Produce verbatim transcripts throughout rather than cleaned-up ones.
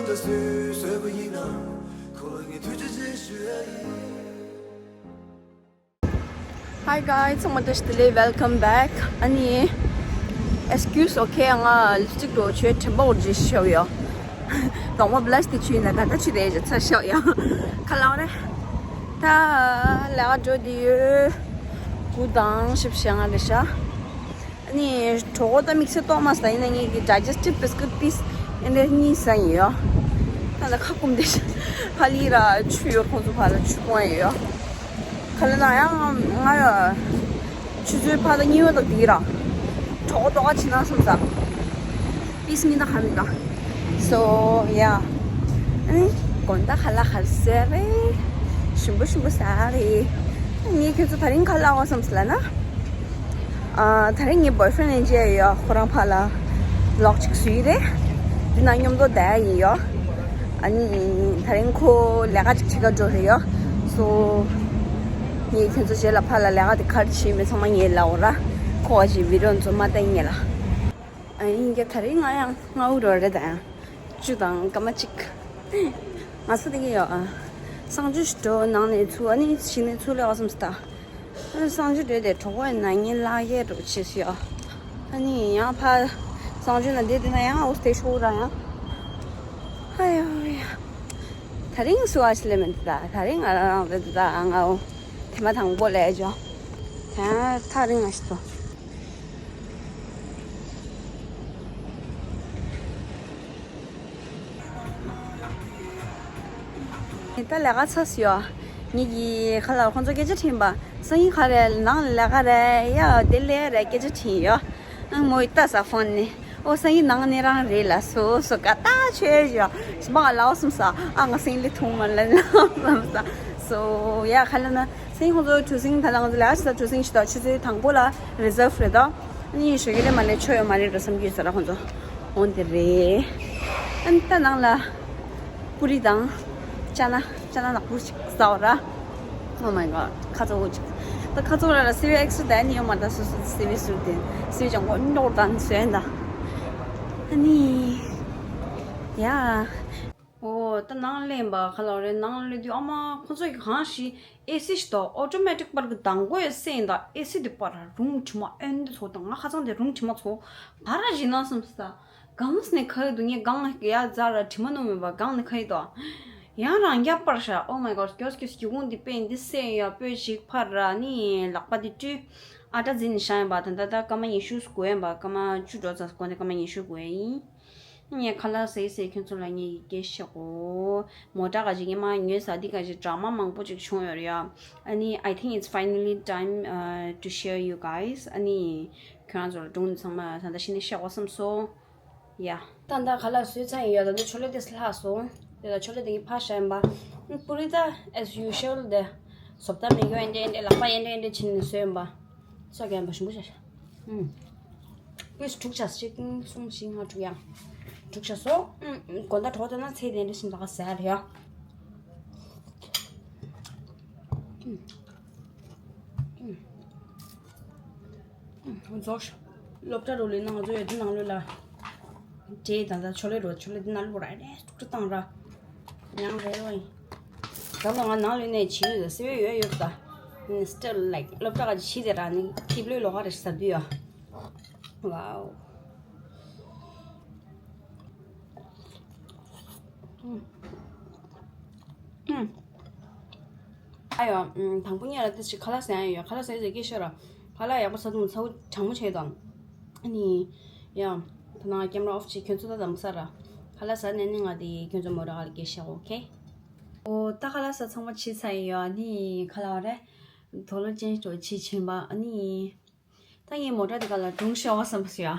ད་སུས་བཟོས་པ་ཡིན་ན། ཁོ་ལ་ངས་ཐུགས་རྗེ་ཆེ་ཞུ་ཡ་ཡིན། Hi guys, ཚང་མ་བཀྲ་ཤིས་བདེ་ལེགས། Welcome back. ཨ་ནི་excuse, okay, ང་ལིབ་སི་ཊིག་འགྲོ་ཆོས་དྲན་པ་འོར་ཇི་ཤོག་ཡོ། དོག་མ་བླ་ཤི་ཆུ་ཡིན་ན་ད་ལྟ་ཆུ་དེ་ཡོད་ཚ་ཤོག་ཡོ། ཁ་ལག་རེད། ད་ལས་ཀ་འགྲོ་དེ་ཡོད། གུ་དང་ཞིབ་བཤད་ང་རེད་ཤག་ཨ་ནི་གྲོད་ཁོག་ད་དམིགས་བསལ་ལྟོགས་མ་སོང་། ཡིན་ན་ངེད་ཀྱི་digestive biscuit piece ཨེ་འདྲ་གཉིས་ཟ་ཡིན་ཡོ། ད་ལྟ་ཁ་སྐོམ་བསྡད་ཤག་ཧ་ལི་ར་ཆུ་ཡོད། ཁོང་ཚོ་ཕར་ལ་ཆུ་སྐོང་ཡོད་ཡོ། ག་ལ་ན་ཡང་ང་ཡོ། ཆུ་ཚོད་ཕ་ད་གཉིས་པ་དང་འདི་ར། གྲོད་ཁོག་ལྟོགས་ཁ་ཕྱིན་ན་བསམ་ས། པིས་མི་ད་ཧ་མི་ད། So yeah. ཨ་ནི་དགོང་དག་ཁ་ལག་ག་རེ་ཟ་རེད། ཞིམ་པོ་ཞིམ་པོ་ཟ་རེད། ངས་ཁྱོད་ཚོ་དེ་རིང་ག་ལབ་དགོས་བསམ་སོང་ལབ་ན། ཨ། དེ་རིང་ངའི་boyfriend ཡང་མཇལ་ཡོད། ཁོ་རང་ཕར་ལ་vlog ཅིག་བཟོ་ཡི་རེད། འདི་ན་མཉམ་དུ་བསྡད་ཡིན་ཡོ། ཨ་ནི་དེ་རིང་ཁོ་ལས་ཀ་ཅིག་བྱེད་ག་འགྲོ་རེད་ཡོ། So ངས་ཁྱོད་ཚོ་རྗེས་ལ་ཕར་ལ་ལས་ཀ་དེ་ག་རེ་བྱེད་མིན་ཚང་མ་ངས་ལབ་འོ་ར། ཁོ་བ་ཅིག་video ཚོ་མ་བལྟས་ངས་ལ། ཨ། ཡིན་གྱི་དེ་རིང་ང་ཡང་སྔ་པོ་འགྲོ་རེད། ད་ཡང་བཅུ་དང་སྐར་མ་གཅིག་ང་ཚོ་དེ་གི་ཡོད། ཨ། གསང་སྤྱོད་ཞིག་འགྲོ་ནང་ནས་ཚུར། ཨ་ནི་གཞི་ནས་ཚུར་སླེབས་པ་བསམ་སོང་ད། ཨ། གསང་སྤྱོད་འགྲོ་དེ་གྲོད་ཁོག་ན་ཉིན་ལག་གཡས་འགྲོ་བྱེད་སོང་ཡོ། ཨ་ནི་ཡང་ཕར་གསང་སྤྱོད་ན་བསྡད་དེ་ན་ཡང་འོ་དེ་ཤོག་ར་ཡང་། ཨ་ཡ་ཡ། དེ་རིང་སུ་ཨ་ཞིག་ལས་མི་འདུག་ད། དེ་རིང་ང་རང་རེད་འདུག་ད། ང་འོ་དེ་མ་དང་པོ་ལས་ཇོ། དེ་ཐག་རིང་ང་ཞིག་ཏུ། ད་ལས་ཀ་ཚར་སོང་ཡོ། ངེད་ཀྱི་ཁ་ལག་ཁོང་ཚོ་སྐད་ཆ་དྲིས་པ། སང་ཉིན་ག་རེ་ནང་ལས་ཀ་རེད་ཡ། དེ་ལས་རེད་སྐད་ཆ་དྲིས་ཡོ། ཨང་མོ་ཡི་ལྟ་ས་ཕོན་ནི། ཨོ་སང་ཉིན་ནང་ནས་རང་རེད་ལ། སོ་སོ་ཀ་ད་ཆོས་ཡོ། ཞི་མ་ལའོ་སམ་ས། ཨ་ང་སང་ཉིན་ལས་ཐུང་མ་ལ་ན་སམ་ས། སོ་ཡ་ག་ལབ་ན། སང་ཉིན་ཁོང་ཚོ་གྲུ་གཟིངས་ད་ལྟ་ང་ཚོ་ལས་ཀ་བྱེད་ས་གྲུ་གཟིངས་ཞིག་ད་ཆུ་ཚོད་དང་པོ་ལ་reserve རེད་ད། ཨ་ནི་ཞོགས་ཀས་ལས་མ་ལས་ཆོ་ཡོད་མ་རེད་འགྲོ་བསམ་གྱི་ཡོད་ས་ར། ཁོང་ཚོ་འོང་དེ་རེད། ཨ་ནི་ད་ནང་ལ་པུ་རི་དང་ཅ་ན། ཅ་ན་ནག་པོ་ཞིག་ཟ་བ་ར། Oh my god. ཁ་ཚ་བོ་ཅིག་ད་ཁ་ཚ་བོ་ར་ར་སི་བི་ཨེག་སི་ད་ནི་ཡོད་མ་ད། སོ་སོ་སི་བི་སུ་དེ་སི་བི་ཅང་གོ་འདོག་དང་སོན་ད། ཨ་ནི་ཡ། ཨོ་ད་ནང་སླེབས་པ་ག་ལ་རེད། ནང་སླེབས་དུས་ཨ་མ་ཁོ་ཚོ་གི་གང་ཞིག་ཨེ་སི་ཞིག་ད་ཨོ་ཊོ་མེ་ཊིག་པར་གི་དང་པོ་ཡ་སེང་ད། ཨེ་སི་དེ་པར་རུང་དྲི་མ་ཨེ་འདི་ཚོ་དང་། ང་ཁ་ཚང་དེ་རུང་དྲི་མ་ཚོ་བར་ར་བཞིན་ན་སོང་ས། གངས་ནས་ཁ་ཡི་འདུག་ངས་གངས་ཡ་རྫ་ར་དྲི་མ་ནོ་མེད་པ་གངས་ནས་ཁ་ཡི་འདུག་ཡང་རང་རྒྱ་པར་ཤ། Oh my god. སྐྱོ་སྐྱོ་སྐྱི་ཁུང་འདི་པེན་འདི་སེ་ཡ་པོས་ཞིག་ཕར་ར་ནི་ལག་པ་འདི་བཀྲུས། ཨ་ཏྲ་འཛིན་ཤ་ཡིན་པ་ད། ད་ད་སྐར་མ་ཉི་ཤུ་སྐོར་ཡིན་པ། སྐར་མ་བཅུ་འགྲོ་ཙམ་སྐོར་འདི་སྐར་མ་ཉི་ཤུ་སྐོར་ཡིན། ངས་ཁ་ལག་ཟས་ཟས་ཁྱོད་ཚོ་ལ་ངས་ཡི་གེ་བཤད་གོ། མོ་ཊ་ག་ཅིག་ངས་མ་ཉོས་ས་འདི་ག་ཅིག་ཌ་ར་མ་མང་པོ་ཅིག་བྱུང་ཡོད་རེད་ཡ། ཨ་ནི་I think it's finally time, uh, to share you guys. ཨ་ནི་ཁྱོད་རང་ཚོ་ལ་སྒྲུང་འདི་ཚང་མ་ད་ལྟ་ཤི་ནས་བཤད་གོ་བསམ་སོང་། ཡ། ད་ད་ཁ་ལག་བཟོས་ཚར་ཡིན་ཡ། ད་ད་ཆོ་ལེ་དེ་ལྷག་སོང་། དེ་ལ་ཆོ་ལེ་དེ་གི་ཕར་བཞག་ཡིན་པ། པུ་རི་ད་as usual དེ་བཟོ་ལྟ་མེད་རྒྱུ་ཨེ་འདྲ་ཨེ་འདྲ་ལག་པ་ཨེ་འདྲ་ཨེ་འདྲ་བྱིན་ནས་བཟོས་ཡིན་པ། སོ་རྒྱག་ཡིན་པ་ཞིམ་པོ་བྱ་ཤ། ཨུམ། པིས་དྲུག་བྱ། གཅིག་གསུམ་བཞི་ལྔ་དྲུག་ཡང་། དྲུག་བྱ་སོ། ཨུམ། དགོང་དག་གྲོགས་དེ་ན་ཚེ་དེ་འདྲ་བཞིན་ལག་ཟ་རེད་ཡ། ཨུམ། ཨུམ། ཨུམ། རྫོགས། སློབ་གྲྭ་རུ་ལུས་ན་ང་ཚོ་ཡོད་དུ་ནང་ལུས་ལ། འདྲེ་དང་ད་ཆོ་ལེ་རུ་ཆོ་ལེ་དེ་ན་ལུ་ར་རེ་དྲུག་ཏུ་བཏང་ར། ཡང་རེ་བ་ཡིན། ད་ལོ་ང་ནང་ལུས་ནས་བྱིས་ལུས་ད་སེ་བའི་ཡོད་ཡོད་ད། Still like སློབ་གྲྭ་ག་ཅི་བྱིས་དེ་ར་ནི་ཁྱིབ་ལུས་ལོ་ག་རེ་ཟ་དུས་ཡ། Wow. ཨ་ཡོ། དང་པོ་ཉིད་ལ་ཏི་ཞིག་ཁ་ལག་ཟ་ཡ་ཡོད། ཁ་ལག་ཟ་ཡ་ཟེར་སྐད་ཤོད་ར། ཁ་ལག་ཡག་པོ་ཟ་འདུག་ཚ་བོ་གྲང་མོ་བྱས་དང་། ཨ་ནི། ཡ། ད་ནང་ཀེམ་ར་ཨོཕ་བྱེད། ཁྱོད་ཚོ་ད་དམ་ས་ར། ཁ་ལག་ཟ་ནས་ནི་ང་དེ་ཁྱོད་ཚོ་མོ་ར་ག་ལ་སྐད་ཤོད། ཨོ་ཁེ། ཨོ་ད་ཁ་ལག་ཟ་ཚང་མ་བྱས་ཚར་ཡོད། ཨ་ནི་ཁ་ལག་རེད། དོ་ལོ་ཅན་ཞོ་ཆི་ཆེན་པ་ཨ་ནི། ད་ངའི་མོ་ཊ་དེ་ག་ལ་སྒྲུང་བཤད་བ་བསམ་པ་ཟེར་ཡ།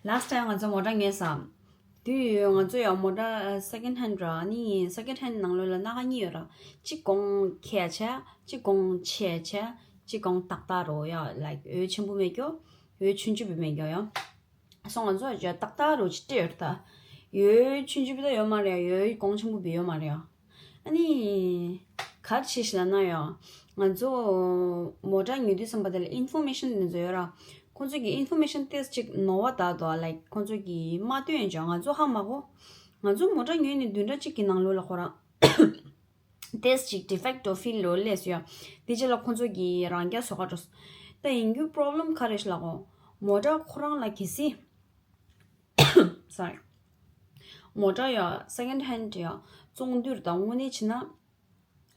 Last time ང་ཚོ་མོ་ཊ་ཉོས་སམ། དུས་ཡོད་ང་ཚོ་ཡང་མོ་ཊ་second hand ར་ནི་second hand ནང་ལོགས་ལ་སྣ་ཁ་གཉིས་ཡོད་ར། གཅིག་གོང་ཁེ་ཆེ། གཅིག་གོང་ཆེ་ཆེ། གཅིག་གོང་ཏག་ཏག་རོ་ཡ། like འོད་ཆེན་པོ་མེད་རྒྱུ། འོད་ཆུང་ཆུང་བི་མེད་རྒྱུ་ཡ། སོང་ང་ཚོ་ཡ་ཏག་ཏག་རོ་ཅི་སྤྲད་ཡོད་ད། འོད་ཆུང་ཆུང་བི་ད་ཡོད་མ་རེད་ཡ། འོད་གོང་ཆེན་པོ་བི་ཡོད་མ་རེད་ཡ། ཨ་ནི། ག་རེ་བྱས་ཤག་ལབ་ན་ཡང་། ང་ཚོ་མོ་ཊ་ཉོ་དུས་ཙམ་པ་དེ་ལ་ཨིན་ཕོར་མེ་ཤན་དེ་ཚོ་ཡོད་ར། ཁོང་ཚོ་གི་ཨིན་ཕོར་མེ་ཤན་ཏོག་ཙམ་ཅིག་ནོར་བ་དག་འདུག like ཁོང་ཚོ་གི་མ་སྟོན་ཡོད་ཅོག་ང་ཚོ་ཧ་མ་གོ། ང་ཚོ་མོ་ཊ་ཉོས་ནས་བདུན་ཕྲག་གཅིག་གི་ནང་ལོགས་ལ་ཁོ་རང་ཏེས་ཅིག་ཌི་ཕེག་ཊོ་ཕིལ་ལོ་ལས་སོ་ཡ། དེ་རྗེས་ལ་ཁོ་ཚོ་གིས་རང་རྐྱ་བཟོ་ག་འགྲོ། ད་ཡིན་རྒྱུ་པོ་རོབ་ལེམ་ག་རེ་ཞིག་ལབ་གོ། མོ་ཊ་ཁོ་རང་ལ་གལ་སྲིད། སོ་རི། མོ་ཊ་ཡ་སེ་ཀེན་ཌི་ཧེན་ཌི་ཡ་བཙོང་དུས་ད་དངོས་གནས་བྱས་ན།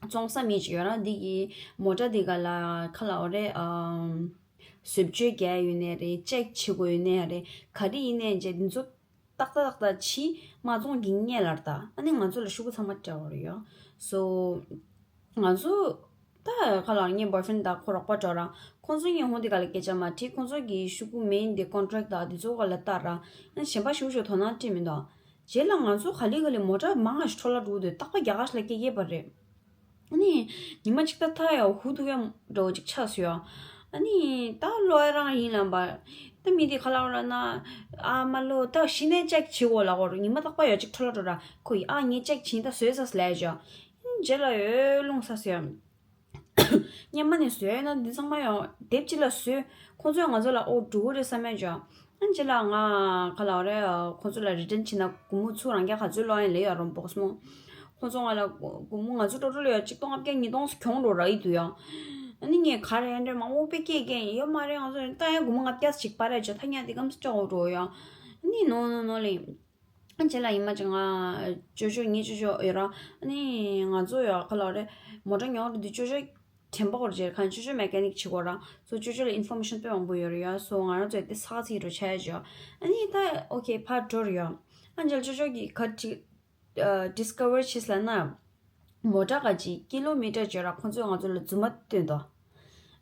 བཙོང་ས་མེད་ཅིག་ཡོད་ར། འདི་གི་མོ་ཊ་འདི་ག་ལ་ཁ་ལ་འོ་རེད། ཨམ། བཟོ་བཅོས་རྒྱག་ཡོད་ནའི་རེད། ཅེག་བྱེད་དགོས་ཡོད་ནའི་རེད། ག་རེ་ཡིན་ནའི་རྗེས་འདི་ཚོ་ཏག་ཏག་ཏག་ཏག་བྱས་མ་བཙོང་གི་སྔོན་ལ་ར། ད་ཨ་ནི་ང་ཚོ་ལ་ཤོག་གུ་ཚང་མ་སྤྲད་པ་རེད་ཡ། སོ། ང་ཚོ་ད་ཁ་ལ་ངའི་བོའི་ཕྲེན་ཌི་དང་ཁོ་རོགས་པ་འགྲོ་ར། ཁོང་ཚོ་ངའི་ཧོང་འདི་ག་ལ་སྐད་ཆ་མ་དྲིས། ཁོང་ཚོ་གི་ཤོག་གུ་མིང་འདི་ཀོན་ཊེག་དང་འདི་ཚོ་ག་ལ་བལྟ་ར། ཨ་ནི་གཞན་པ་ཤོག་ཤོག་དོ་སྣང་སྤྲད་མི་འདུག་རྗེས་ལ་ང་ཚོ་ག་ལེ་ག་ལེ་མོ་ཊ་མང་ང་ཞིག་འཕྲོ་བརླག་འགྲོ་གི་འདུག་རྟག་པ་རྒྱ་གར་ཞིག་ལ་སྐད་རྒྱབ་པ་རེད། ཨ་ནི། ཉི་མ་གཅིག་ད་ཐག་ཡ་ཧུ་ཐུག་ཡ་འགྲོ་གཅིག་ཆགས་སོང་ཡ། ཨ་ནི། ད་ལོ་ཡ་རང་ཡིན་ལབ་པ། ད་མི་དེ་ག་ལ་བ་ལ་ན། ཨ་མ་ལོ་ད་གཞི་ནས་ཅེག་བྱེད་དགོས་ལ་གོ། ཉི་མ་རྟག་པ་ཡ་གཅིག་འཕྲོ་བརླག་འགྲོ་ར། ཁོ་ཡིས་ཨ་ངས་ཅེག་བྱིན་ད་བཟོས་ས་ལས་བྱ། ཨ་ནི་རྗེས་ལ་ཡོད་རླུང་ས་སོང་ཡ། སྔོན་མ་ནས་བཟོས་ན་འདི་ཚང་མ་ཡང་དེབ་གཅིག་ལ་བཟོས། ཁོང་ཚོས་ང་ཚོ་ལ་ཨོ་འགྲོ་གི་རེད་བསམ་ཡ་བྱ། ཨ་ནི་རྗེས་ལ་ང་ག་ལ་རེད། ཁོང་ཚོ་ལ་རི་ཊན་བྱས་ན་སྒོར་མོ་ཚུར་རང་རྐྱ་ག་ཚོད་སློག་ཡིན་ལབ་ཡ་རོ་བོགས་མོ། ཁོང་ཚོ་ང་ལ་སྒོར་མོ་ང་ཚོ་ཊོ་ཊལ་ཡ་གཅིག་སྟོང་ལྔ་བརྒྱ་ཉིས་སྟོང་ཙམ་གྱོང་འགྲོ་ར་ཡི་འདུག་ཡ། ཨ་ནི་ངས་ག་རེ་ཡ་འདྲ་མང་པོ་དཔེ་སྐྱེས་སྐྱེས་ཡོད་མ་རེད། ང་ཚོ་ད་ཡང་སྒོར་མོ་ལྔ་བརྒྱ་ཅིག་སྤར་ཡ་བྱ། ཐ་སྙད་དེ་སྐམ་ས་ཅོག་འགྲོ་ཡ། ཨ་ནི་ནོ་ནོ་ནོ་ལེ། ཨ་རྗེས་ལ་ཡིན་མ་ཅིག་ང་ཅོ་ཅོ་ངའི་ཅོ་ཅོ་ཡོད་ར། ཨ་ནི་ང་ཚོ་ཡ་ག་ལ་རེད། མོ་ཊ་ཉོ་རེད་འདི་ཅོ་ཅོ་དྲན་པ་གོ་རེད། ཁ་ཅོ་ཅོ་མེ་ཀ་ནིག་བྱེད་གོ་ར། སོ་ཅོ་ཅོ་ལ་ཨིན་ཕོར་མེ་ཤན་དཔེ་མང་པོ་ཡོད་རེད་ཡ། སོ་ང་རང་ཚོས་དེ་ས་ཚིག་རུ་ཆ་ཡ་ཅོ། ཨ་ནི་ད་ཨོ་ཁེ་ཕར་འགྲོ་རེད་ཡ། ཨ་རྗེས་ལ་ཅོ་ཅོ་གི་ཁ་ཅིག་ཨ་ཌིས་ཀ་ཝར་བྱས་ལ་ན། མོ་ཊ་ག་ཅིག་ཀི་ལོ་མི་ཊར་བརྗོད་ར་ཁོང་ཚོས་ང་ཚོ་ལ་རྫུན་མ་སྟོན་ཏོ།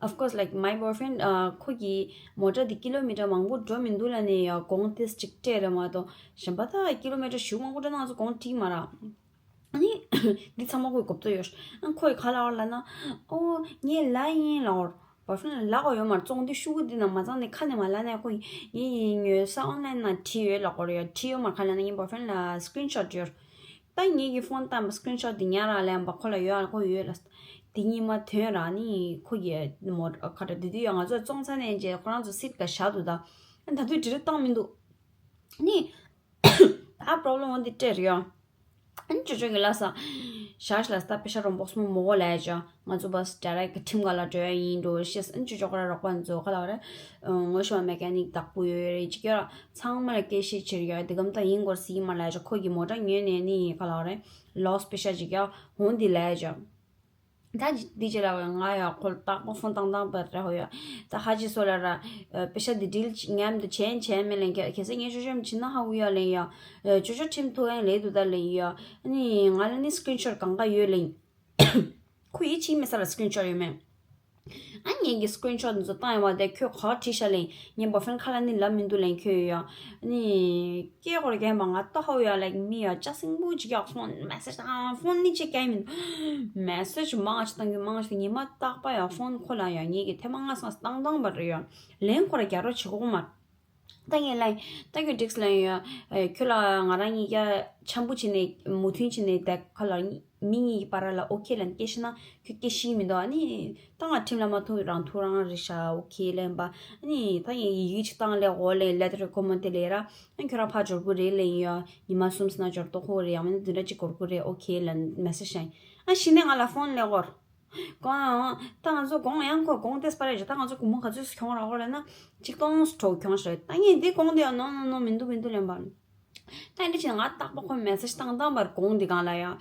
Of course, like, my boyfriend, uh, ཁོ་གིས་མོ་ཊ་འདི་ཀི་ལོ་མི་ཊར་མང་པོ་འགྲོ་མི་འདུག་ལབ་ནས་ཡ་གོང་ཏིས་ཅིག་སྤྲད་རེད་མ་གཏོགས་གཞན་པ་ད་ཀི་ལོ་མི་ཊར་ཞེ་པོ་མང་པོ་འགྲོ་ན་ང་ཚོ་གོང་སྤྲད་མ་ར། ཨ་ནི། འདི་ཚང་མ་ཁོས་གོ་བརྡ་ཡོད། ཨ་ཁོས་ག་ལབ་ལབ་ན། ཨོ། ངས་ལབ་ཡིན་ལབ། བོའི་ཕྲེན་ཌི་ལ་ལབ་དགོས་ཡོད་མ་རེད། བཙོང་དུས་ཤོག་གུ་འདི་ནང་མ་བཙོང་ནས་ཁ་ནས་མ་ལབ་ན་ཁོ་ཡིན་ཡིན་ཉོས་ས་ཨོན་ལན་ནང་བྲིས་ཡོད་ལབ་དགོས་རེད་ཡ། བྲིས་ཡོད་མ་རེད། ག་ལབ་ན་ངའི་བོའི་ཕྲེན་ཌི་ལ་སི་ཀི་རིན་ཤོཊ་ཡོད། ད་ངེད་ཀྱི་ཕོན་བཏང་བ་སི་ཀི་རིན་ཤོཊ་དེ་ཉར་ར་ལབ་པ་ཁོ་ལ་ཡོད་ཨ་ཁོ་ཡོད་ལ། དེ་གཉིས་མ་ཐོན་ར་ནི་ཁོ་གི་མོ་ཁ་ཏ་དེ་དུས་ཡང་ང་ཚོ་བཙོང་ཚར་ནས་རྗེས་ཁོ་རང་ཚོ་སིཊ་ག་བཞག་འདུག་ད་ད་དུས་འབྲི་རིགས་བཏང་མི་འདུག་ནི། ད་པོ་རོབ་ལེམ་འོ་འདི་སྤྲད་རེད་ཡ། ཨ་ནི་ཅོ་ཅོ་གི་ལ་ས། ཞག་ལ་ས་ད་པེ་ཤ་རོང་བོགས་མོ་མོ་གོ་ལ་ཡ་ཅོ། ང་ཚོ་བ་སི་ཌའི་རེག་ཊི་ཁྲིམས་ཁང་ལ་འགྲོ་ཡ་ཡིན་འགྲོ་ཤེས། ཨ་ནི་ཅོ་ཅོ་ཁོ་ར་རོགས་པ་ཚོ་ག་ལ་བ་རེད། ངོ་ཤེས་པ་མེ་ཀ་ནིག་བདག་པོ་ཡོད་རེད་ཅིག་ཡོད་ར། ཚང་མ་ལ་སྐད་ཆ་བྱེད་ཡ་དེ་གམ་ད་ཡིན་སྐོར་སི་མ་ལ་ཡ་ཅོ། ཁོ་གི་མོ་ཊ་ཉོས་ནས་ནི་ག་ལ་བ་རེད། ལོ་སི་པེ་ཤ་ཅིག་ཡ་འོ་འདི་ལ་ཡ་ཅོ། ད་འདི་བྱེད་ལ་ང་ཡ་ཁོ་ལ་རྟག་པར་ཕོན་བཏང་བཏང་བ་རེད་ཧོ་ཡ། ད་ཧ་ཅི་སོ་ལ་ར། པེ་ཤ་འདི་ཌིལ་མཉམ་དུ་བྱས་བྱས་མེད་ལན་ག་གལ་སྲིད་ངས་ཅོ་ཅོ་མ་བྱིན་ན་ཧ་གོ་ཡ་ལན་ཡ། ཅོ་ཅོ་ཁྲིམས་ཐུག་ཡང་ལས་དུ་ད་ལན་ཡ། ཨ་ནི་ང་ལ་ནི་སི་ཀི་རིན་ཤོཊ་གང་ག་ཡོད་ལན། ཁོ་ཡིད་ཆེས་མེད་ས་ལ་སི་ཀི་རིན་ཤོཊ་ཡོད་མེད། ཨ་ངེད་ཀྱི་སི་ཀི་རིན་ཤོཊ་འདི་ཚོ་བཏང་ཡོད་མ་དེ་ཁྱོད་ག་བ་བྲིས་ཤ་ལེན། ངའི་བོའི་ཕྲེན་ཌི་ཁ་ལ་ནི་ལབ་མི་འདུག་ལེན་ཁྱོད་ཡོད་ཡ། ཨ་ནི། སྐད་ཁོར་རྒན་པ་ང་ལྟ་ཧོ་ཡ་ལེགས་མི་ཡ་ཅ་སིང་པོ་ཅིག་ཡག་ཕོན་མེ་སེ་ཇི་ཨ་ཕོན་ནི་ཅིག་སྐྱེལ་མི་འདུག་མེ་སེ་ཇི་མང་ཆེ་བཏང་གི་མང་ཆེ་ཉི་མ་རྟག་པ་ཡ་ཕོན་ཁོ་ལ་ཡ་ངེད་ཀྱི་ཐེངས་མ་ལྔ་སང་བཏང་བཏང་བ་རེད་ཡ། ལན་ཁོ་ར་རྒྱག་རོགས་བྱེད་གོ་མ། ད་ངས་ལན་ད་ཁྱོད་འགྲིག་ལེན་ཡ། ཁྱོད་ལ་ང་རང་གཉིས་ཀ་འཆམ་པོ་བྱས་ནས་མོས་མཐུན་བྱས་ནས་ད་ཁ་ལ་མི་གཉིས་ཀྱི་བར་ལ་ཨོ་ཁེ་ལབ་ནས་སྐད་བཤད་ན་ཁྱོད་སྐད་ཤེས་མི་འདུག་ཨ་ནི་ད་ང་ཁྲིམས་ལ་མ་ཐུག་རང་ཐུག་རང་རེད་ཤག་ཨོ་ཁེ་ལབ་པ། ཨ་ནི་ད་ངས་ཡི་གེ་ཅིག་བཏང་ལས་འོ་ལས་ལེ་ཊར་ཁོ་མོ་དེ་ལས་ར། ཨ་ཁྱོད་རང་ཕར་འབྱོར་གི་རེད་ལབ་ཡིན་ཡ། ཉི་མ་གསུམ་ཙམ་ན་འབྱོར་ཏོ་ཁོ་རེད། ཡང་མིན་ན་འདི་འདྲ་ཅིག་འགོར་གི་རེད། ཨོ་ཁེ་ལབ་ནས་མེ་སེ་ཇི་བཞག་ཡིན། ཨ་གཞི་ནས་ང་ལ་ཕོན་ལས་འོར། གོང་ཡང་ད་ང་ཚོ་གོང་ཡང་ཁོ་གོང་ཏེས་པ་རེད་ཅེ། ད་ང་ཚོ་གོང་མོ་ག་ཚོད་སུ་གྱོང་རག་གོ་རེད་ན་ཆིག་སྟོང་སུ་གྲོགས་གྱོང་ཞིག་རེད། ད་ངས་འདི་གོང་དེ་ཡང་ནོ་ནོ་ནོ་མི་འདུག་མི་འདུག་ལན་པ། ད་འདི་ཕྱིན་ང་རྟག་པ་ཁོ་མེ་སེ་ཇི་བཏང་བཏང་པར་གོང་འདི་གང་ལ་ཡ།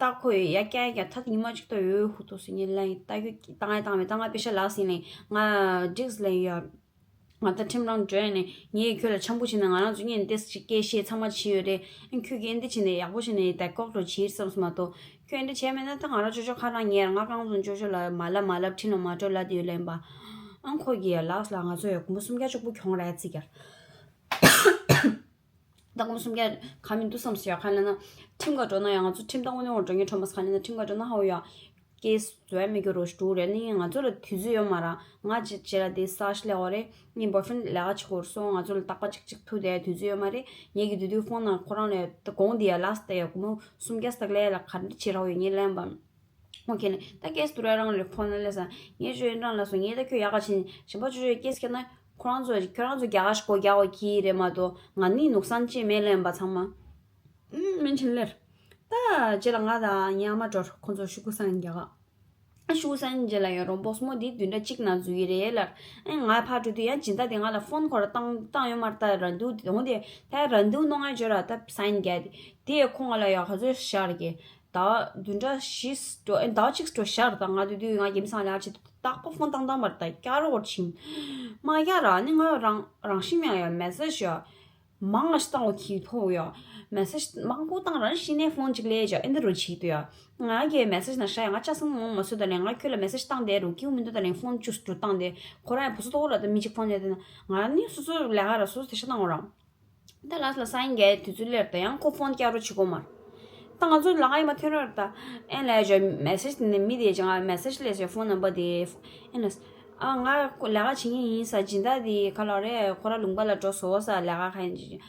ད་ཁོ་ཡ་ཀྱ་ཀྱ་ད་ཉི་མ་གཅིག་ཏུ་ཡོད་ཧུ་ཏོ་སི་ཉི་ལན་ད་ཡོད་བཏང་ཡ་བཏང་མེད་ད་ང་པེ་ཤ་ལགས་སི་ལན་ང་འགྲིགས་ལན་ཡོད། ང་ད་ཁྲིམས་རང་འགྲོ་ཡ་ནས་ངས་ཁྱོད་ལ་འཆམ་པོ་བྱས་ནས་ང་རང་ཚོ་གཉིས་འདི་ཅིག་སྐད་བཤད་ཚང་མ་བྱས་ཡོད་རེད། ཁྱོད་ཀྱིས་འདི་བྱས་ནས་ཡག་པོ་བྱས་ནས་ད་ལྐོག་ཏུ་བྱས་བསམ་སོང་མ་གཏོགས་ཁྱོད་འདི་བྱས་མེད་ན་ད་ང་རང་ཅོ་ཅོ་ཁ་རང་ཉལ་ང་རྐང་བཙུགས་ཅོ་ཅོ་ལ་མ་ལབ་མ་ལབ་ཁྲིམས་ལ་མ་འགྲོ་ལབ་དེ་ཡོད་ལན་པ། ཨང་ཁོ་གིས་ཡ་ལགས་ལ་ང་ཚོ་ཡ་སྒོར་མོ་སུམ་བརྒྱ་ཅིག་པོ་གྱོང་རག་ཙིག་ཡ། ད་སྒོར་མོ་སུམ་བརྒྱ་ག་མི་འདུག་བསམ་སོང་ཡ། ག་ལབ་ན་ཁྲིམས་ཀ་འགྲོ་ན་ཡ་ང་ཚོ་ཁྲིམས་ད་དངོས་གནས་འགྲོ་ངེས་ཁྲོམ་མ་ག་ལབ་ན་ཁྲིམས་ཀ་འགྲོ་ན་ཧ་བོ་ཡ། ཀེས་བཟོ་ཡ་མི་དགོས་རོ་ཞུ་རེད་ནི་ང་ཚོ་ལ་དུས་ཚོད་ཡོད་མ་ར། ང་ཅི་བྱེད་ལ་དེ་ས་ཤི་ལེ་འོ་རེད། ངའི་བོའི་ཕྲེན་ལས་ཀ་བྱེད་དགོས་སོང་ང་ཚོ་ལ་རྟག་པ་གཅིག་གཅིག་ཐུག་དེ་དུས་ཚོད་ཡོད་མ་རེད། ངེད་ཀྱི་དུས་དུས་ཕོན་ནང་ཁོ་རང་ལ་ད་དགོངས་དེ་ཡ་ལགས་ད་ཡ་སྒོར་མོ་སུམ་བརྒྱ་སྟག་ལས་ལ་ག་འདྲ་བྱེད་ར་བོ་ཡོད་ངས་ལན་པ། ཨོ་ཁེ་ནི་ད་ཀེས་དུ་ར་རང་ལས་ཕོན་ལ་ལས་ས་ངས་ཅོ་ཡོད་རང་ལ་སོང་ངས་ད་ཁྱོད་ཡག་ག་ཕྱིན་གཞན་པ་ཅོ་ཅོ་ཀེས་ཁེ་ན་ཁོ་རང་ཚོ་ཁྱོད་རང་ཚོ་རྒྱ་གར་ཞིག་གོ་རྒྱ་འོ་ཁེ་རེད་མ་གཏོགས་ང་ནི་ནུག་སན་ཅེ་མེད་ལན་པ་ཚང་མ། ཨུམ། སྨན་ཆེན་ལེར། ད་རྗེས་ལ་ང་དང་ངའི་ཨ་མ་འགྲོ། ཁོང་ཚོ་ཤོག་གུ་སང་རྒྱག་ག་ཤོག་གུ་སང་རྗེས་ལ་ཡང་རོང་པོ་སྨོ་འདི་བདུན་ཕྲག་གཅིག་ནང་འཛུལ་གྱི་རེད་ལབ། ཨེ་ང་ཕར་འགྲོ་དུས་ཡང་སྦྱིན་བདག་དེ་ང་ལ་ཕོན་ཁོ་ར་བཏང་བཏང་ཡོད་མ་རེད། ད་རན་དུ་འོང་དེ་ད་རན་དུ་གནང་ང་འཇོར་ར། ད་སང་རྒྱག་དེ་དེ་ཁོང་ང་ལ་ཡང་ག་ཚོད་ཤར་གི་ཟླ་བདུན་ཕྲག་བཞི་འགྲོ། ཨེ་ཟླ་བ་གཅིག་འགྲོ་ཤར། ད་ང་དུས་དུས་ང་རྒྱ་མི་སང་ལ་ཡར་ཕྱིན་དུས་རྟག་པར་ཕོན་བཏང་བཏང་བར་ད་བསྐྱར་རོགས་ཕྱིན་མ་བསྐྱར་ར། ནི་ང་རང་རང་ཤི་མེད་ཡ་མེ་སེ་ཇི་ཡ་མང་ང་ཞིག་བཏང་བ་གི་ཐོག་ཡ། མེ་སེ་ཇི་མང་པོ་བཏང་རང་ཤི་ནས་ཕོན་གཅིག་ལས་ཅག་ཨེ་འདི་རུ་ཕྱིན་དུས་ཡ། ང་གི་མེ་སེ་ཇི་ན་ཧྲ་ཡ་ང་ཅག་སང་མོ་མ་སུ་ད་ལེ་ང་ཁྱོད་ལ་མེ་སེ་ཇི་བཏང་དེ་རུ་ཀིའུ་མི་འདུག་ད་ལེ་ཕོན་བཅུ་དྲུག་བཏང་དེ་ཁོ་རང་ཡ་བུ་སུ་ཐོག་ར་ད་མི་གཅིག་ཕོན་ཡ་དེ་ན་ང་ནི་སོ་སོ་ལས་ཀ་ར་སོ་སོ་དེ་ཤ་བཏང་བ་རང་། ད་ལ་ལ་སང་རྒྱའི་དུས་ཚོད་སླེབས་ད་ཡང་ཁོ་ཕོན་བསྐྱར་རོགས་བྱེད་དགོས་མ་རེད། ད་ང་ཚོ་ལ་ང་ཡི་མ་ཐོན་རོགས་རེད་ད། ཨེ་ལ་ཡ་མེ་སེ་ཇི་དེ་ནས་མི་དེ་ཅང་ང་མེ་སེ་ཇི་སླེབས་ཡ་ཕོན་ནམ་བར་དེ། ཨེ་ན་ཨ་ང་ལས་ཀ་བྱེད་མཁན་ཡིན་ས་སྦྱིན་བདག་དེ་ག་ལ་རེད། ཁོ་ར་ལུང་པ་ལ་འགྲོ་སོང་ས་ལས་ཀ་ག་ཡིན་ཅི།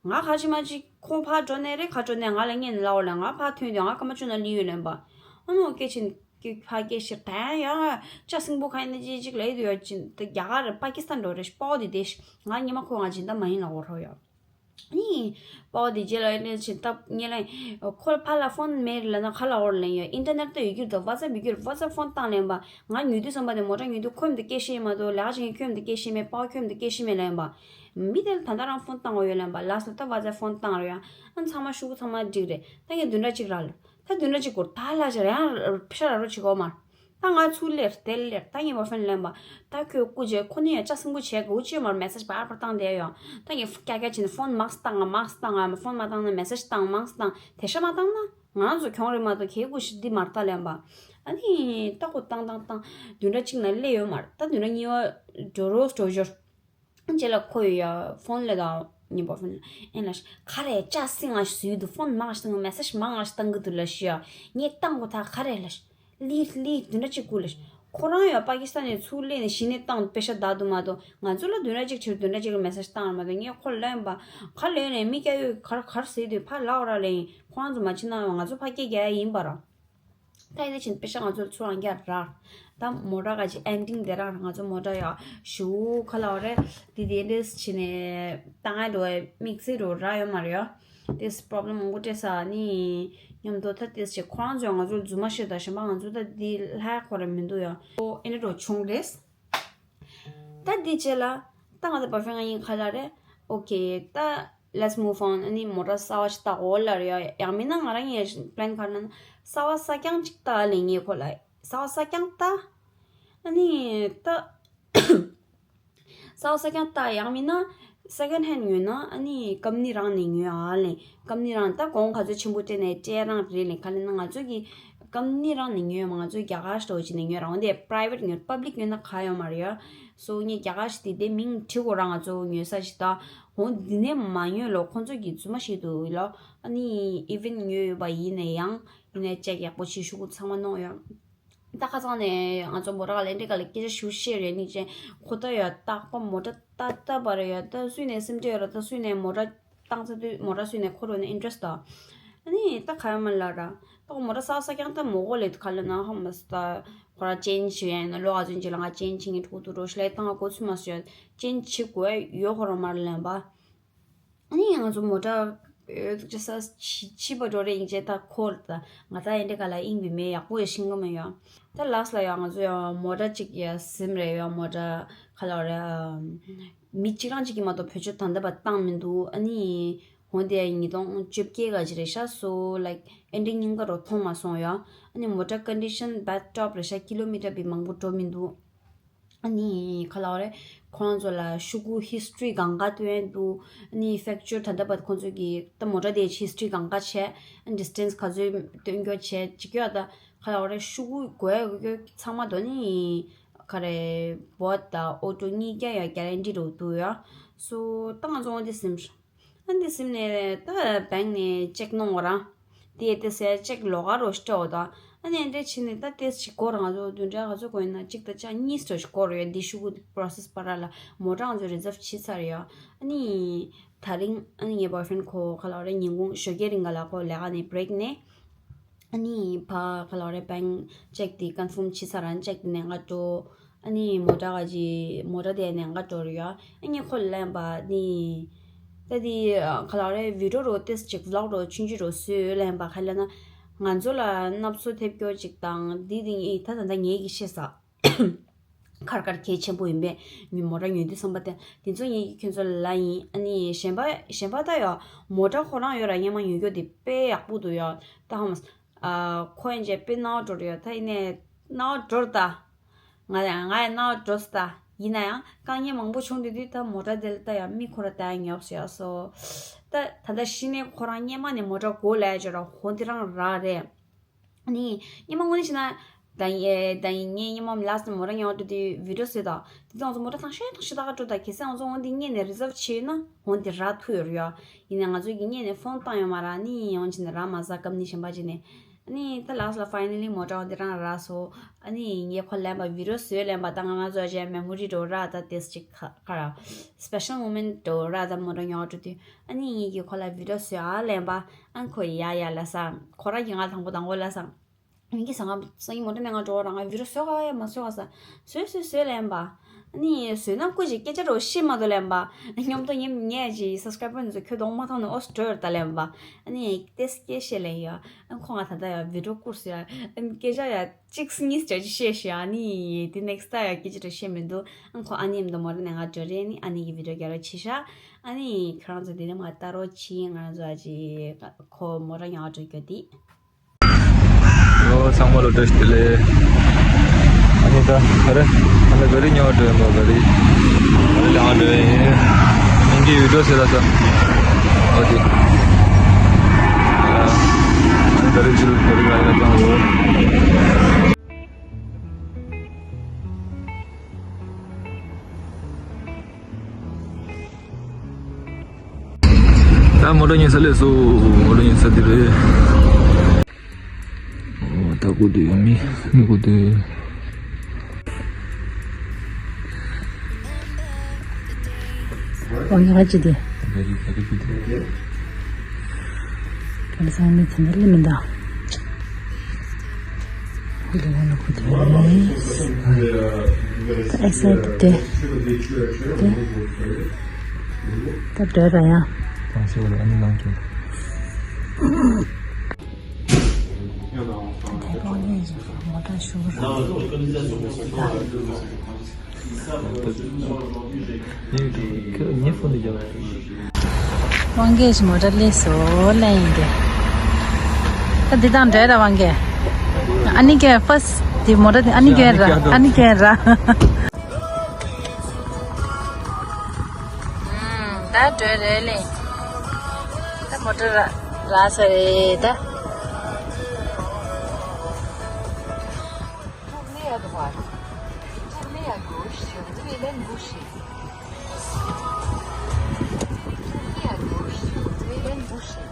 ང་ག་ཅི་མ་ཅི་ཁོ་ཕར་འགྲོ་ནས་རེད། ག་འགྲོ་ནས་ང་ལ་བརྙན་ལ་འོ་ལ་ང་ཕར་ཐོན་དུས་ང་སྐར་མ་བཅུ་ན་ལི་ཡོད་ལན་པ། ཨ་ནོ་སྐད་ཆེན། ཀྱི་ཕ་སྐད་ཤེར་ད་ཡང་ཅ་སིང་པོ་ཁ་ཡིན་ན་ཅི་ཅིག་ལ་ཡིད་ཡོད་ཅིན་ད་རྒྱ་གར་པ་ཀི་སི་ཐན་འགྲོ་རེ་པའོ་དེ་དེ་ང་ཉི་མ་ཁོ་ང་སྦྱིན་བདག་མ་ཡིན་ལ་འོ་རོ་ཡོད། ནི་པའོ་དེ་རྗེས་ལ་ཡིན་ན་ཅི་ད་ངེད་ལ་ཁོ་ཕ་ལ་ཕོན་མེད་ལ་ན་ཁ་ལ་འོར་ལེན་ཡོད། ཨིན་ཊར་ནེཊ་ད་ཡོད་རྒྱུ་ད་ཝ་ཙེབ་ཡོད་རྒྱུ་ཝ་ཙེབ་ཕོན་བཏང་ལེན་པ། ང་ཉོས་དུས་བསམ་པ་དེ་མོ་ཊ་ཉོས་དུས་ཁོམ་དེ་སྐད་ཤེས་མ་གཏོགས་ལས་ཀ་བྱེད་མཁན་ཁོམ་དེ་སྐད་ཤེས་མེད། པའོ་ཁོམ་དེ་སྐད་ཤེས་མེད་ལེན་པ། མི་དེ་ལ་ད་ལྟ་རང་ཕོན་བཏང་བ་ཡོད་ལེན་པ། ལ་སོ་ད་ཝ་ཙེབ་ཕོན་བཏང་རེ་ཡ། ཨ་ཚང་མ་ཤུ་གུ་ཚང་མ་འགྲིག་རེད། ད་ངས་བདུན་ཕྲག་གཅིག་རག་ལ། ད་བདུན་ཕྲག་གཅིག་འགོར་ད་ལ་ཅི་རེད། ཡང་ཕྱིར་ར་རོ་བྱེད་དགོས་མ། ད་ང་ཚུར་སླེབས་དེ་སླེབས་ད་ངའི་བོ་ཧྥེན་ལེན་པ། ད་ཁོས་སྐུ་མཁྱེན་ཁོ་ནི་ཡང་ཅ་སིང་པོ་བྱས་དགོས་ཅི་མར་མེ་སེ་ཇི་བར་བར་བཏང་བསྡད་ཡོད། ད་ངས་ཀྱ་ཀྱ་བྱས་ནས་ཕོན་མང་ཙམ་བཏང་ང་མང་ཙམ་བཏང་ང་ཕོན་མ་བཏང་ན་མེ་སེ་ཇི་བཏང་མང་ཙམ་བཏང་དེ་ཤ་མ་བཏང་ན་ང་རང་ཚོ་གྱོང་རེད་མ་གཏོགས་ཁྱེད་སྐུ་ཞིག་འདི་མར་ལྟ་ལེན་པ། ཨ་ནི་ད་ཁོ་བཏང་བཏང་བཏང་བདུན་ཕྲག་གཅིག་ན་སླེབས་ཡོད་མ་རེད། ད་བདུན་ཕྲག་གཉིས་པ་འགྲོ་རོགས་འགྲོ་ཞོར། རྗེས་ལ་ཁོ་ཡོད་ཡ་ཕོན་ལ་དང་ཉིན་པ་ཕོན་ལ་ཨེ་ལ་ག་རེ་ཅ་སིང་ང་ཞིག་ཟུས་འདུག་ཕོན་མང་ཞིག་བཏང་གི་མེ་སེ་ཇི་མང་ང་ཞིག་བཏང་གི་འདུག་ལ་ཤི་ཡ། ངས་བཏང་གོ་ཐག་ག་རེ་ལ་ཤི། ལི་ལི་བདུན་ཕྲག་གཅིག་སྐུ་ལ་ཤི། ཁོ་རང་ཡོད་པ་ཀི་སི་ཐན་ནས་ཚུར་སླེབས་ནས་གཞི་ནས་བཏང་པེ་ཤ་བདག་འདུག་མ་གཏོགས་ང་ཚོ་ལ་བདུན་ཕྲག་གཅིག་ཕྱིར་བདུན་ཕྲག་གཅིག་ལ་མེ་སེ་ཇི་བཏང་ར་མ་གཏོགས། ངས་ཁོ་ལ་ལན་པ་ག་ལོས་ནས་མི་སྐྱ་ཡོད་གར་གར་ཟེར་དུས་ཕ་ལའོ་ར་ལེན་ཁོ་རང་ཚོ་མ་ཕྱིན་ན་ཡང་ང་ཚོ་ཕ་སྐད་རྒྱག་ཡ་ཡིན་པ་ར། ད་ཡིན་ན་ཕྱིན་པེ་ཤ་ང་ཚོར་ཚུར་རང་རྒྱག་རག་ད་མོ་ཊ་ག་ཅིག་ཨེན་ཌིང་དེ་རང་ང་ཚོ་མོ་ཊ་ཡ་ཞུ་ག་ལ་བ་རེད། དེ་དེ་འདྲས་བྱས་ནས་བཏང་ཡ་འགྲོ་བའི་དམིགས་བསལ་རོ་རག་ཡོད་མ་རེད་ཡ། དེས་པོ་རོབ་ལེམ་མང་པོ་སྤྲད་ས་ནི་མཉམ་དུ་ད་དེས་བྱས་ཁོ་རང་ཚོས་ང་ཚོར་རྫུན་མ་བཤད་ད་གཞན་པ་ང་ཚོ་ད་དེ་ལྷ་ཁོ་ར་མི་འདུག་ཡ། ཨོ་ཨེ་འདྲ་རོ་བྱུང་རེད། ད་འདི་རྗེས་ལ་ད་ང་ཚོ་བར་ཧྥེང་ང་ཡིན་ག་ལ་རེད། ཨོ་ཁེ་ད་let's move on. ཨ་ནི་མོ་ཊ་གསར་བ་ཞིག་བཏགས་འོ་ལ་རེད་ཡ། ཡང་མིན་ན་ང་རང་ཡིན་པི་ལན་ག་རེ་ན་གསར་བ་གསར་རྐྱང་ཅིག་བཏགས་ལེ་ངས་ཁོ་ལ་གསར་བ་གསར་རྐྱང་བཏགས། ཨ་ནི་ད་གསར་བ་གསར་རྐྱང་བཏགས་ཡང་མིན་ན་second hand ཉོས་ན་ཨ་ནི་ཀམ་ནི་རང་ནས་ཉོས་ཨ་ལེ། ཀམ་ནི་རང་ད་གོང་ག་ཚོད་ཆེན་པོ་སྤྲད་ནས་སྤྲད་རང་རེད་ལེ། ག་ལེ་ན་ང་ཚོ་གི་ཀམ་ནི་རང་ནས་ཉོས་མ་ང་ཚོས་རྒྱ་གར་ཞོ་ཅིག་ནས་ཉོས་རང་དེ་private ཉོས་public ཉོས་ན་ག་ཡོད་མ་རེད་ཡ། སོ་ངས་རྒྱ་གར་ཞིག་དེ་དེ་མིང་བྲི་དགོས་ར་ང་ཚོ་ཉོས་ས་ཞིག་ད་འོ་འདི་ནས་མ་ཉོས་ལོ་ཁོང་ཚོ་གི་རྫུན་མ་ཞིག་འདུག་ལོ། ཨ་ནི་even ཉོས་ཡོད་པ་ཡིན་ནས་ཡང་ཡིན་ནས་ཅེག་ཡག་པོ་བྱེད་ཤུ་གུ་ཚང་མ་གནང་ཡོད། ད་ཁ་སང་ནས་ང་ཚོ་མོ་ཊ་ག་ལ་འདྲི་ག་ལ་སྐད་ཆ་ཞུ་ཤེས་རེད་ནི་ཅན་ཁོ་ད་ཡོད་ཏག་པ་མོ་ཊ་ཏག་ཏག་པ་རེད་ཡོད། ད་སུས་ནས་སེམས་ཁྲལ་ཡོད་ར་ད་སུས་ནས་མོ་ཊ་བཏང་ཚར་དུས་མོ་ཊ་སུས་ནས་འཁོར་བ་ནས་interest ད། ཨ་ནི་ད་ག་ཡོད་མ་ལ་ར། ད་མོ་ཊ་གསར་གསར་རྐྱང་ད་མོ་གོ་ལེ་ག་ལ་ན་ཧ་མ་སི་ད་ཁོ་ར་ཅེན་བྱེད་ཡ་ཡིན་ན་ལོ་ག་ཚོད་ཅིག་ལ་ང་ཅེན་བྱེད་ངེས་འགྲོ་དུ་རོ་ཤི་ལ་བཏང་གོ་ཚུལ་མ་སོ་ཡ་ཅེན་བྱེད་དགོས་ཡ་ཡོད་ཁོ་ར་མ་ར་ལན་པ། ཨ་ནི་ང་ཚོ་མོ་ཊ་ཨེ་ཅི་ས་ཕྱི་ཕྱི་པ་འགྲོ་རེ་ཡིན་ཅེ་ད་ཁོ་ར་ད་ང་ད་ཨེ་འདྲ་ག་ལ་ཨིན་བི་མེ་ཡག་པོ་ཡ་ཤིང་ག་མེ་ཡ། ད་ལགས་ལ་ཡ་ང་ཚོ་ཡ་མོ་ཊ་ཅིག་ཡ་སིམ་རེ་ཡ་མོ་ཊ་ག་ལ་རེ། མི་གཅིག་རང་གཅིག་གིས་མ་གཏོགས་བེད་སྤྱོད་ད་ལྟ་བར་བཏང་མི་འདུག་ཨ་ནི་འོན་ཏེ་ཉིས་སྟོང་བཅོ་བརྒྱད་ག་ཅི་རེད་ཤག་སོ་ལའིཀ་ཨེ་འདྲ་རྙིང་པ་རོ་མཐོང་མ་སོང་ཡ། ཨ་ནི་མོ་ཊ་ཀོན་ཌི་ཤན་བེཌ་ཊོབ་རེད་ཤག་ཀི་ལོ་མི་ཊར་བི་མང་པོ་འགྲོ་མི་འདུག་ཨ་ནི་ག་ལ་བ་རེད། ཁོ་རང་ཚོ་ལ་ཤུ་གུ་ཧིས་ཊོ་རི་གང་ག་སྟོན་འདུག་ཨ་ནི་ཕེག་ཅར་ད་ལྟ་བར་ཁོ་ཚོ་གིས་ད་མོ་ཊ་དེ་ཧིས་ཊོ་རི་གང་ག་བྱས། ཨ་ནི་ཌི་སི་ཊེན་སི་ག་ཚོད་སྟོན་རྒྱུ་བྱས་ཅིག་ཡོད་ད། ག་ལ་བ་རེད། ཤུ་གུ་དགོས་ཡ་དགོས་ཚང་མ་དོ་ནི་ག་རེ་བོད་དང་ཨོ་ཊོ་གཉིས་ཀ་ཡ་གེ་རན་ཊི་རུ་འདུག་ཡ། སོ་ད་ང་ཚོ་འོ་འདི་སིམ། ཨ་འདི་སིམ་ནས་ད་བེང་ནས་ཅེག་གནང་བ་རང་། དེ་དེ་སེ་ཅེག་ལོག་ག་རོ་སྤྲད་འོ་ད། ཨ་ནི་འདྲ་བྱས་ནས་ད་དེ་ཞིག་སྐོར་ང་ཚོ་བདུན་ཕྲག་ག་ཚོད་དགོས་ཡིན་ན་གཅིག་ད་ཆ་གཉིས་སྤྲོ་ཞིག་སྐོར་ཡོད་འདི་ཤུ་གུ་པོ་རོ་སེ་སི་བར་ལ་མོ་ཊ་ང་ཚོ་རི་ཛརབ་བྱས་ཚར་ཡོད། ཨ་ནི་དེ་རིང་ཨ་ནི་ངའི་བོའི་ཕྲེན་ཁོ་ག་ལ་རེ་ཉིན་གུང་ཞོགས་ཀའི་རིང་ག་ལ་ཁོ་ལས་ཀ་ནས་བྷི་རེག་ནས། ཨ་ནི་ཕ་ག་ལ་རེ་བེང་ཅེག་དེ་ཀོན་ཕོམ་བྱས་ཚར་རང་ཅེག་དེ་ནས་ང་འགྲོ། ཨ་ནི་མོ་ཊ་ག་ཅི་མོ་ཊ་དེ་ནས་ང་འགྲོ་རེ་ཡོད། ཨ་ནི་ཁོ་ལན་པ་ནི་ ད་དེ་ག་ལ་རེད། བི་ཌི་ཡོ་རོ་ཏེས་ཅིག་བི་ལོག་རོ་ཆུང་ཆུང་རོ་བཟོས་ལེན་པ། ག་ལ་ན་ང་ཚོ་ལ་སྣ་ཚོགས་ཐེབས་སྐྱོ་ཅིག་དང་དེ་དེ་ངས་ད་ད་ད་ངས་ཀྱི་ཤེས་ས། ཁར་ཁར་གལ་ཆེན་པོ་ཡིན་པས། ཉོ་མོ་ཊ་ཉོ་དུས་བསམ་པ་དེ་དེ་ཚོ་ངེད་ཀྱི་ཁྱོད་ཚོ་ལ་ཡིན། ཨ་ནི་གཞན་པ་གཞན་པ་ད་ཡོད། མོ་ཊ་ཁོ་རང་ཡོད་ར་སྔོན་མ་ཉོ་རྒྱུ་དེ་དཔེ་ཡག་པོ་འདུག་ཡོད། ད་ཧ་མ་ཁོ་ཡན་ཆད་དཔེ་རྣ་བ་འགྲོ་རེད་ཡོད། ད་ཡིན་ནས་རྣ་བ་འགྲོར་ད། ང་ཡང་ང་ཡང་རྣ་བ་འགྲོ་ས་ད། ཡིན་ན་ཡང་དཀའ་ངལ་མང་པོ་བྱུང་དུས་དུས་ད་མོ་ཊ་དེ་ལ་ད་ཡང་མི་ཁོ་ར་ད་ཡང་ཉོབ་སོ་ཡོད་སོ། ད་ད་ལྟ་གཞི་ནས་ཁོ་རང་སྔོན་མ་ནས་མོ་ཊ་གོ་ལས་ཅོ་ར་ཧོ་འདི་རང་རག་རེད། ནི་སྙེ་མ་དངོས་གནས་བྱས་ན། ད་ཡིན་ད་ཡིན་ངས་སྙེ་མ་ལ་སི་མོ་ར་ཉོ་འགྲོ་དུས་བི་ཌི་ཡོ་བཟོས་དང་། དེ་ཚོ་ང་ཚོ་མོ་ར་ཐང་ཤོད་ཐང་ཤོད་ད་ག་འགྲོ་ད། གལ་སྲིད་ང་ཚོ་འོན་ཏེ་སྔས་ནས་རི་ཛརབ་བྱས་ཡོད་ན་འོན་ཏེ་རག་ཐུབ་ཡོད་རེད་ཡོ། ཡིན་ནའི་ང་ཚོ་གི་སྔས་ནས་ཕོན་བཏང་ཡོད་མ་ར་ནི་འོན་ཅི་ནས་རག་མ་ཟ་སྐབས་ནི་གཞན་པ་བྱས་ནས། ཨ་ནི་ད་ལ་སི་ལ་ཕའི་ནལ་ལི་མོ་ར་འོན་ཏེ་རང་རག་སོ། ཨ་ནི་ངས་ཁོ་ལེན་པ་བི་ཌི་ཡོ་བཟོས་ལེན་པ་ད་ང་ང་ཚོ་ཅན་མེ་མོ་རི་འགྲོ་ར་ད་དེས་ཅིག་ཁ་ཁ་ར། སི་པེ་ཤལ་མོ་མེན་ཊི་འགྲོ་ར་ད་མོ་ར་ཉོ་འགྲོ་དུས། ཨ་ནི་ངེད་ཀྱིས་ཁོ་ལ་བི་ཌི་ཡོ་བཟོས་ཨ་ལེན་པ། ཨ་ཁོ་ཡ་ཡ་ལ་ས། ཁོ་རང་གིས་ང་དང་པོ་དང་པོ་ལ་ས། ངེད་ཀྱིས་ས་ང་སང་ཉིན་མོ་ཊ་ནས་ང་འགྲོ་རང་ང་བི་ཌི་ཡོ་བཟོས་ག་ཡ་མ་བཟོས་ག་ས། བཟོས་བཟོས་བཟོས་ལེན་པ། ཨ་ནི་བཟོས་ན་སྐུ་ཞིག་སྐད་ཆ་རོ་ཤེས་མ་ཐུབ་ལེན་པ། སྙོམ་དུ་ཉིན་ངས་ཀྱི་སབ་སི་ཀ་རའི་བར་ཚོ་ཁྱོད་གདོང་མ་ཐོང་ནས་ཨོ་སི་ཊོ་ལ་ལེན་པ། ཨ་ནི་ཏེས་སྐད་བཤད་ལེན་ཡོད། ཨ་ཁོ་ང་ད་ལྟ་ཡ་བི་ཌི་ཡོ་བསྐུར་སོ་ཡ། ཨ་ནི་སྐད་ཆ་ཡ། གཅིག་གཉིས་བྱ་ཅི་བཤད་ཤི། ཨ་ནི་དེ་ནེག་སི་ཊ་ཡ་སྐད་ཆ་རེ་བཤད་མི་འདུག་ཨ་ཁོ་ཨ་ནི་ཡམ་དུ་མོ་ར་ནས་ང་འགྲོ་རེད། ནི་ཨ་ནི་གི་བི་ཌི་ཡོ་རྒྱ་ར་ཆེ་ཤག་ཨ་ནི་ཁྱོད་རང་ཚོ་དེ་ནས་མ་ལྟ་རོགས་གྱིས། ང་རང་ཚོ་ཨ་ཅི་ཁོ་མོ་ར་ཉག་འགྲོ་རྒྱུ་དེ། ཨོ་ཚང་མ་ལ་བཀྲ་ཤིས་བདེ་ལེགས། ཨ་ནི་ད་ག་རེ་ཨ་ནི་ག་རེ་ཉོ་འགྲོ་ཡིན་པ། ག་རེ་ག་རེ་ལ་འགྲོ་ཡིན། ཨིན་གྱི་ཡུལ་འགྲོ་ཟེར་ལ་ས། ཨོ་དེ་ཨ་ནི་ག་རེ་ཇུ་ག་རེ་ལ་ཡ་ཙང་ལོ། ད་མོ་ཊ་ཉོ་ས་སླེབས་སོང་། མོ་ཊ་ཉོ་ས་འདི་རེད། ཨོ་ད་གོ་དུས་ཡོད་མི་མི་གོ་དུས། ཨོ་ཡ་ཅི་དེ། ག་རེ་ག་རེ་གི་དེ། ག་རེ་ས་མི་ཚན་ལ་མི་འདའ། ཨེག་སའི་ཊེཌ་དེ། དེ། ད་འགྲོ་ད་ཡང་། ད་ཤི་བ་ལ་ཨ་ནི་ནང་གི། དེ་རོགས་ཉིད་ཀྱི་མོ་ཊ་ཞུ་རོགས། དབང་རྒྱལ་གྱི་མོ་ཊ་སླེབས་སོང་། ལན་ཡིན་ཏེ། ད་འདི་དང་འདྲ་ར་དབང་རྒྱལ། ཨ་ནི་ཀྱེ་ཕར་སི་ཊི་དེ་མོ་ཊ་དེ་ཨ་ནི་ཀྱེ་ར། ཨ་ནི་ཀྱེ་ར། ད་འགྲོ་རེད་ལེ། ད་མོ་ཊ་ར་རག་ས་རེད་ད། Tournez à droite. Tournez à gauche sur rue Hélène Boucher. Tournez à gauche sur rue Hélène Boucher.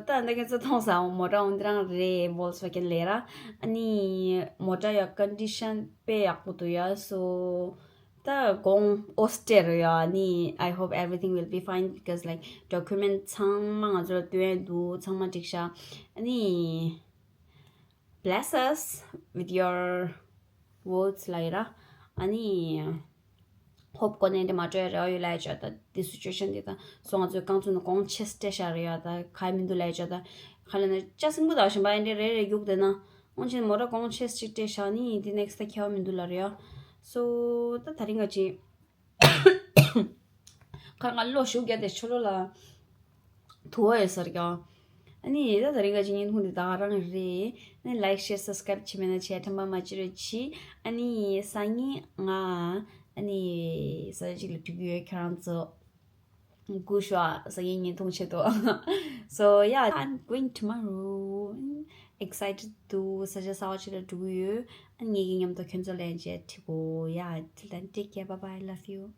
ད་ལྟ་ཁྱེད་ཚོ་མཐོང་ས་མོ་ཊ་འོ་འདི་རང་རེད། Volkswagen ལས་ར། ཨ་ནི་མོ་ཊ་ཡ་ཀོན་ཌི་ཤན་དཔེ་ཡག་པོ་འདུག་ཡ། སོ་ད་གོང་ཨོ་སི་ཊེ་རེད་ཡ། ཨ་ནི། I hope everything will be fine because, like, document ཚང་མ་ང་ཚོ་ལ་སྟོན་ཡ་འདུག་ཚང་མ་འགྲིག་ཤག་ཨ་ནི། Bless us with your words ལ་ཡི་ར། ཨ་ནི། ཧོབ་གོ་ནས་འདི་མ་སྤྲོད་རེ་བ་ཡོད་ལ་ཡ་ཅོ་ད། འདི་སི་ཅུ་ཨེ་ཤན་འདི་ད་སོ་ང་ཚོའི་རྐང་ཚུགས་ནས་གོང་ཆེ་སྤྲད་ཤ་རེ་ཡ་ད་ག་མི་འདུག་ལ་ཡ་ཅོ་ད། ག་ལ་ན་ཅ་སྲིན་པོ་ད་ཞིམ་པ་ཨེ་འདྲེ་རེ་རེ་རྒྱུག་དེ་ན། འོན་ཆེན་མོ་ར་གོང་ཆེ་ཅིག་སྤྲད་ཤ་ནི་འདི་ནེག་སི་ད་ཁྱེད་བ་མི་འདུག་ལ་རེ་ཡ། སོ་ད་ད་རིང་ག་ཅི། ཁ་ང་བློ་ཤུགས་རྒྱག་དེ་ཆོ་ལོ་ལ་དུ་བ་ཡོད་ཟེར་ཀྱང་། ཨ་ནི་ད་ད་རིང་ག་ཅི་བརྙན་ཐུང་འདི་ད་ག་རང་རེད། ཨ་ནི་ལའིག་ཤེར་སབ་སི་ཀ་རའིབ་བྱེད་མེད་ན་བྱས་དྲན་པ་མ་བརྗེད་རོགས་གྱིས། ཨ་ནི་སང་ཉིན་ང་ཨ་ནི་ས་ཆ་གཅིག་ལ་འགྲོ་གི་ཡོད། ཁྱེད་རང་ཚོ་སྒུག་ཤོག་སང་ཉིན་བརྙན་ཐུང་བྱེད་དོ། So yeah, I'm going tomorrow. Excited to ས་ཆ་གསར་བ་ཅིག་ལ་འགྲོ་གི་ཡོད། ཨ་ནི་ངེད་ཀྱི་མཉམ་དུ་ཁྱོད་ཚོ་ལན་བྱས་ཁྲིད་གོ། Yeah, till then, take care, bye bye, love you.